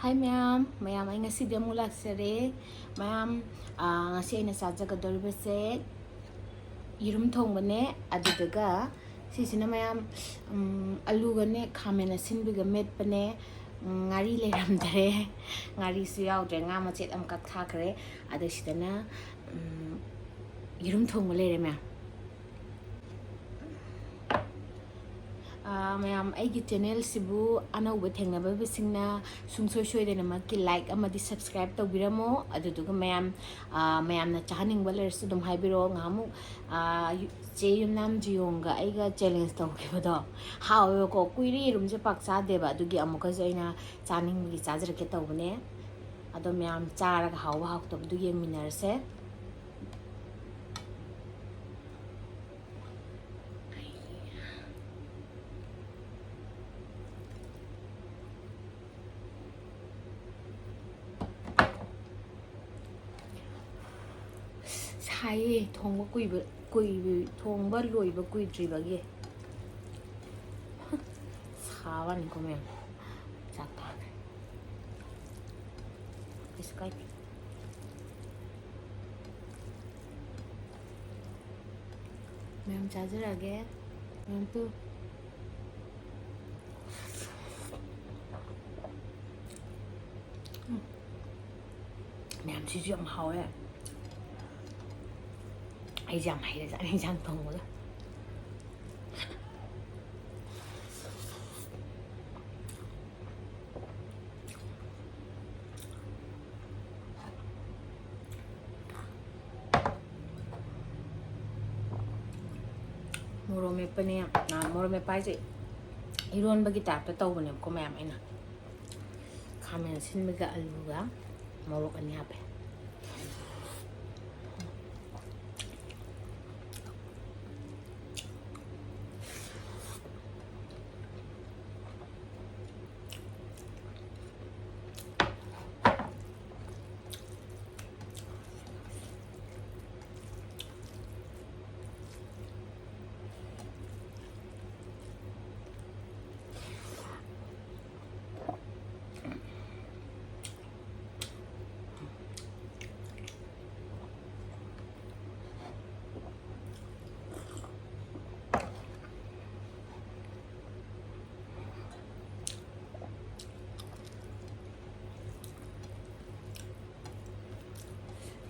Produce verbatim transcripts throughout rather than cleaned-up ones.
ꯍꯥꯏ ꯃꯌꯥꯝ, ꯃꯌꯥꯝ, ꯑꯩ ꯉꯁꯤꯗꯤ ꯑꯃꯨꯛ ꯂꯥꯛꯆꯔꯦ꯫ ꯃꯌꯥꯝ, ꯑꯥ, ꯉꯁꯤ ꯑꯩꯅ ꯆꯥꯖꯒꯗꯧꯔꯤꯕꯁꯦ ꯌꯦꯔꯨꯝ ꯊꯣꯡꯕꯅꯦ, ꯑꯗꯨꯗꯨꯒ ꯁꯤꯁꯤꯅ ꯃꯌꯥꯝ, ꯎꯝ, ꯑꯂꯨꯒꯅꯦ ꯈꯥꯃꯦꯟ ꯑꯁꯤꯟꯕꯤꯒ ꯃꯦꯠꯄꯅꯦ꯫ ꯎꯝ, ꯉꯥꯔꯤ ꯂꯩꯔꯝꯗ꯭ꯔꯦ, ꯉꯥꯔꯤꯁꯨ ꯌꯥꯎꯗ꯭ꯔꯦ, ꯉꯥ ꯃꯆꯦꯠ ꯑꯃꯈꯛ ꯊꯥꯈ꯭ꯔꯦ꯫ ꯑꯗꯣ ꯁꯤꯗꯅ, ꯎꯝ, ꯌꯦꯔꯨꯝ ꯊꯣꯡꯕ ꯂꯩꯔꯦ ꯃꯌꯥꯝ꯫ ꯑꯥ, ꯃꯌꯥꯝ, ꯑꯩꯒꯤ ꯆꯦꯅꯦꯜꯁꯤꯕꯨ ꯑꯅꯧꯕ ꯊꯦꯡꯅꯕꯁꯤꯡꯅ ꯁꯨꯡꯁꯣꯏ ꯁꯣꯏꯗꯅꯃꯛꯀꯤ ꯂꯥꯏꯛ ꯑꯃꯗꯤ ꯁꯕꯁꯀ꯭ꯔꯥꯏꯕ ꯇꯧꯕꯤꯔꯝꯃꯣ꯫ ꯑꯗꯨꯗꯨꯒ ꯃꯌꯥꯝ, ꯑꯥ, ꯃꯌꯥꯝꯅ ꯆꯥꯍꯟꯅꯤꯡꯕ ꯂꯩꯔꯁꯨ ꯑꯗꯨꯝ ꯍꯥꯏꯕꯤꯔꯛꯑꯣ꯫ ꯉꯍꯥꯟꯃꯨꯛ, ꯑꯥ, ꯌꯨ-, ꯆꯦ ꯌꯨꯝꯅꯥꯝ ꯖꯤꯌꯣꯡꯒ ꯑꯩꯒ ꯆꯦꯂꯦꯟꯖ ꯇꯧꯈꯤꯕꯗꯣ ꯍꯥꯎꯋꯦꯕꯀꯣ꯫ ꯀꯨꯏꯔꯦ ꯌꯦꯔꯨꯝꯁꯦ ꯄꯥꯛ ꯆꯥꯗꯦꯕ, ꯑꯗꯨꯒꯤ ꯑꯃꯨꯛꯀꯁꯨ ꯑꯩꯅ ꯆꯥꯅꯤꯡꯕꯒꯤ ꯆꯥꯖꯔꯛꯀꯦ ꯇꯧꯕꯅꯦ꯫ ꯑꯗꯣ ꯃꯌꯥꯝ ꯆꯥꯔꯒ ꯍꯥꯎꯕ ꯍꯥꯎꯇꯕꯗꯨ ꯌꯦꯡꯃꯤꯟꯅꯔꯁꯦ꯫ ꯁꯥꯏꯌꯦ, ꯊꯣꯡꯕ ꯀꯨꯏꯕ, ꯀꯨꯏꯕ, ꯊꯣꯡꯕ ꯂꯣꯏꯕ ꯀꯨꯏꯗ꯭ꯔꯤꯕꯒꯤ꯫ ꯁꯥꯕꯅꯤꯀꯣ ꯃꯌꯥꯝ꯫ ꯆꯥꯛ ꯊꯥꯒꯦ꯫ ꯀꯩꯁꯨ ꯀꯥꯏꯗꯦ꯫ ꯃꯌꯥꯝ ꯆꯥꯖꯔꯛꯑꯒꯦ꯫ ꯃꯌꯥꯝ ꯇꯨ꯫ ꯎꯝ꯫ ꯃꯌꯥꯝꯁꯤꯁꯨ ꯌꯥꯝ ꯍꯥꯎꯋꯦ꯫ ꯑꯩꯁꯦ ꯌꯥꯝ ꯍꯩꯔꯦ ꯆꯥꯛ ꯏꯟꯁꯥꯡ ꯊꯣꯡꯕꯒ꯫ ꯃꯣꯔꯣꯛ ꯃꯦꯠꯄꯅꯦ꯫ ꯑ, ꯃꯣꯔꯣꯛ ꯃꯦꯠꯄ ꯍꯥꯏꯁꯦ ꯏꯔꯣꯟꯕꯒꯤ ꯇꯥꯏꯞꯇ ꯇꯧꯕꯅꯦꯕꯀꯣ ꯃꯌꯥꯝ꯫ ꯑꯩꯅ ꯈꯥꯃꯦꯟ ꯑꯁꯤꯟꯕꯒ ꯑꯂꯨꯒ ꯃꯣꯔꯣꯛ ꯑꯅꯤ ꯍꯥꯞꯄꯦ꯫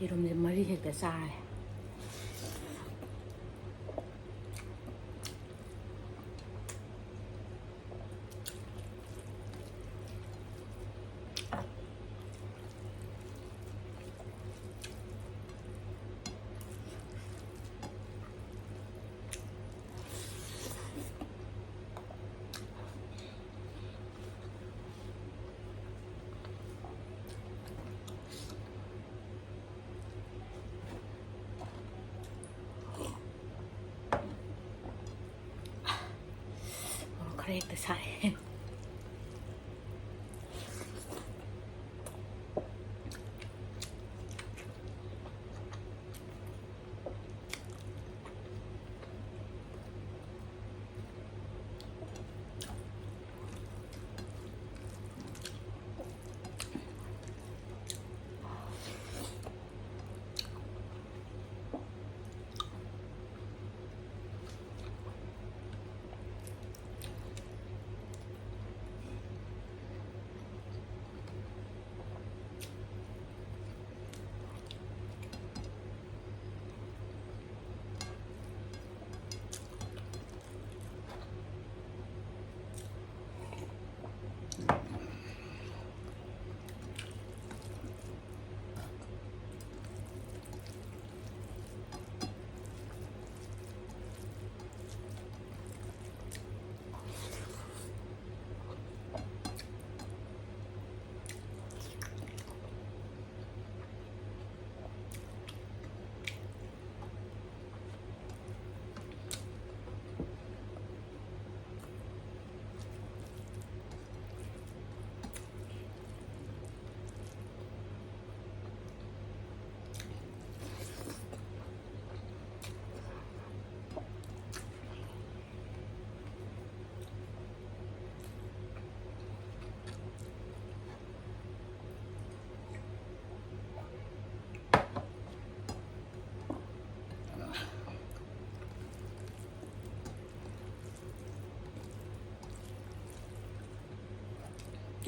ꯌꯦꯔꯨꯝꯁꯦ ꯃꯔꯤ ꯍꯦꯛꯇ ꯆꯥꯔꯦ꯫ ꯃꯣꯔꯣꯛ ꯈꯔ ꯍꯦꯛꯇ ꯁꯥꯏ꯫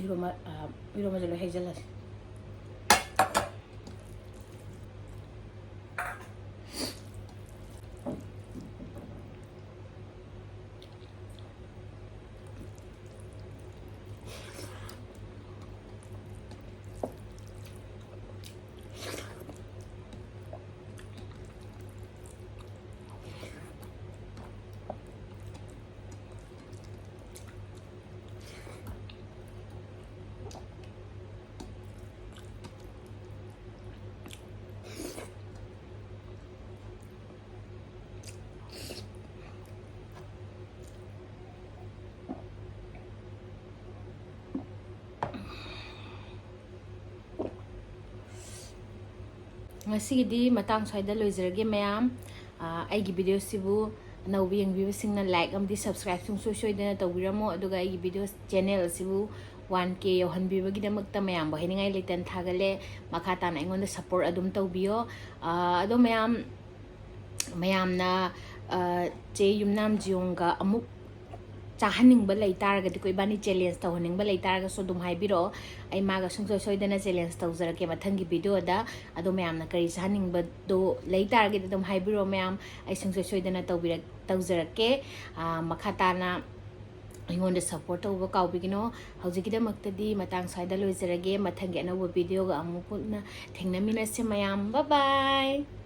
ꯏꯔꯣꯝꯕ, ꯑ, ꯏꯔꯣꯝꯕꯁꯦ ꯂꯣꯏ ꯍꯩꯖꯤꯜꯂꯁꯤ꯫ ꯉꯁꯤꯒꯤꯗꯤ ꯃꯇꯥꯡ ꯁ꯭ꯋꯥꯏꯗ ꯂꯣꯏꯖꯔꯒꯦ ꯃꯌꯥꯝ꯫ ꯑ, ꯑꯩꯒꯤ video ꯁꯤꯕꯨ ꯑꯅꯧꯕ ꯌꯦꯡꯕꯤꯕꯁꯤꯡꯅ like ꯑꯃꯗꯤ subscribe ꯁꯨꯡꯁꯣꯏ ꯁꯣꯏꯗꯅ ꯇꯧꯕꯤꯔꯝꯃꯣ, ꯑꯗꯨꯒ ꯑꯩꯒꯤ video channel ꯑꯁꯤꯕꯨ one K ꯌꯧꯍꯟꯕꯤꯕꯒꯤꯗꯃꯛꯇ ꯃꯌꯥꯝꯕꯨ ꯍꯥꯏꯅꯤꯡꯉꯥꯏ ꯂꯩꯇꯅ ꯊꯥꯒꯠꯂꯦ꯫ ꯃꯈꯥ ꯇꯥꯅ ꯑꯩꯉꯣꯟꯗ support ꯑꯗꯨꯝ ꯇꯧꯕꯤꯌꯣ꯫ ꯑ, ꯑꯗꯣ ꯃꯌꯥꯝ, ꯃꯌꯥꯝꯅ, ꯑ, ꯆꯦ ꯌꯨꯝꯅꯥꯝ ꯖꯤꯌꯣꯡꯒ ꯑꯃꯨꯛ ꯆꯥꯍꯟꯅꯤꯡꯕ ꯂꯩ ꯇꯥꯔꯒꯗꯤ, ꯑꯩꯈꯣꯏ ꯏꯕꯥꯅꯤ challenge ꯇꯧꯍꯟꯅꯤꯡꯕ ꯂꯩ ꯇꯥꯔꯒꯁꯨ ꯑꯗꯨꯝ ꯍꯥꯏꯕꯤꯔꯛꯑꯣ꯫ ꯑꯩ ꯃꯥꯒ ꯁꯨꯡꯁꯣꯏ ꯁꯣꯏꯗꯅ challenge ꯇꯧꯖꯔꯛꯀꯦ ꯃꯊꯪꯒꯤ video ꯗ꯫ ꯑꯗꯣ ꯃꯌꯥꯝꯅ ꯀꯔꯤ ꯆꯥꯍꯟꯅꯤꯡꯕꯗꯣ ꯂꯩ ꯇꯥꯔꯒꯗꯤ ꯑꯗꯨꯝ ꯍꯥꯏꯕꯤꯔꯛꯑꯣ ꯃꯌꯥꯝ, ꯑꯩ ꯁꯨꯡꯁꯣꯏ ꯁꯣꯏꯗꯅ ꯇꯧꯕꯤꯔꯛ-, ꯇꯧꯖꯔꯛꯀꯦ꯫ ꯑ, ꯃꯈꯥ ꯇꯥꯅ ꯑꯩꯉꯣꯟꯗ support ꯇꯧꯕ ꯀꯥꯎꯕꯤꯒꯅꯣ꯫ ꯍꯧꯖꯤꯛꯀꯤꯗꯃꯛꯇꯗꯤ ꯃꯇꯥꯡ ꯁ꯭ꯋꯥꯏꯗ ꯂꯣꯏꯖꯔꯒꯦ꯫ ꯃꯊꯪꯒꯤ ꯑꯅꯧꯕ video ꯒ ꯑꯃꯨꯛ ꯄꯨꯟꯅ ꯊꯦꯡꯅꯃꯤꯟꯅꯁꯤ ꯃꯌꯥꯝ꯫ Bye bye!